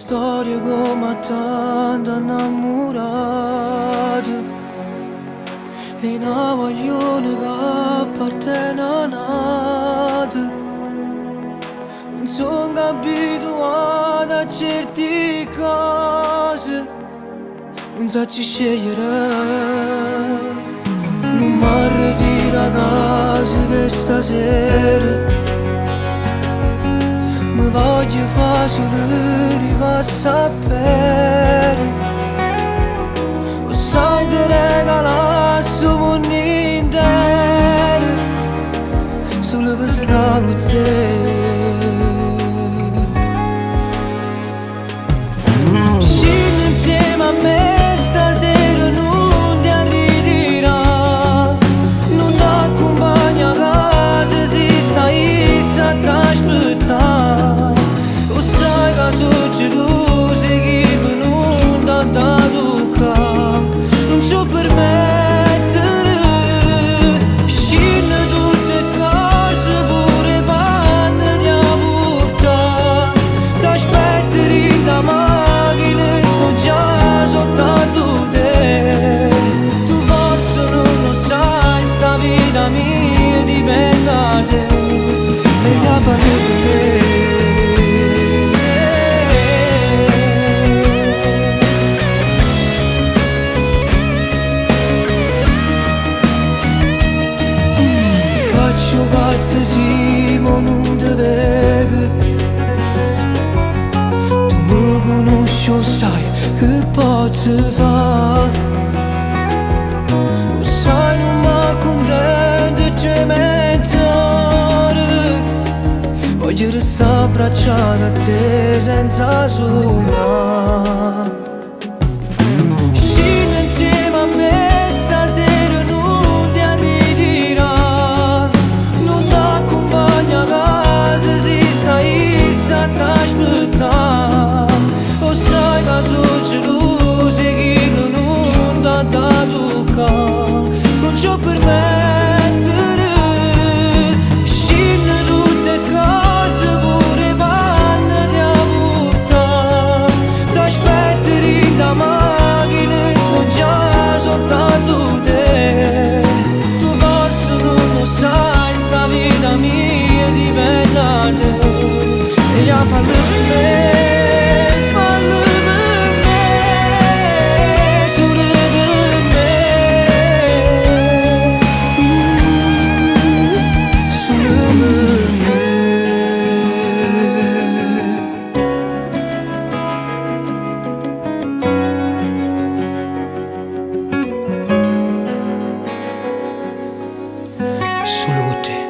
Storia come a tanta innamorata E una guaglione che appartiene a n'ato. Non sono abituato a certe cose, non so ci scegliere. Non mi ritiro a casa questa sera, mi voglio fare solo ripassa bene. O sai te regalasse un mondo intero solo per stare con te. Scendi insieme a me stasera, non ti arretirà. Non ti accompagno a casa se stai a t'aspettare. O sai che succede se chi non ti tocca. Non ci permettere. Scendi tutte cose pure panni di portare. T'aspetto in la macchina, sto già sotto te. Tu forse non lo sai, sta vita mia dipende da te. E la fanno per me. Faccio pazzo sì, ma non te vedo. Tu mi conosci, lo sai che posso fare. Lo sai non mi accontento c'è mezz'ora. Voglio restare abbracciato a te senza sognare. Scendi insieme a me stasera, non ti arretirà. Non ti accompagno a casa se stai a t'aspettare. O sai che succede se chi non ti tocca. Non ci permettere. Scendi tutte cose pure panni di portare. T'aspetto in la macchina, sto già sotto te. Tu forse non lo sai, sta vita mia dipende da te. E la fallo per me, fallo per me, solo per me. Solo per me. Solo con te.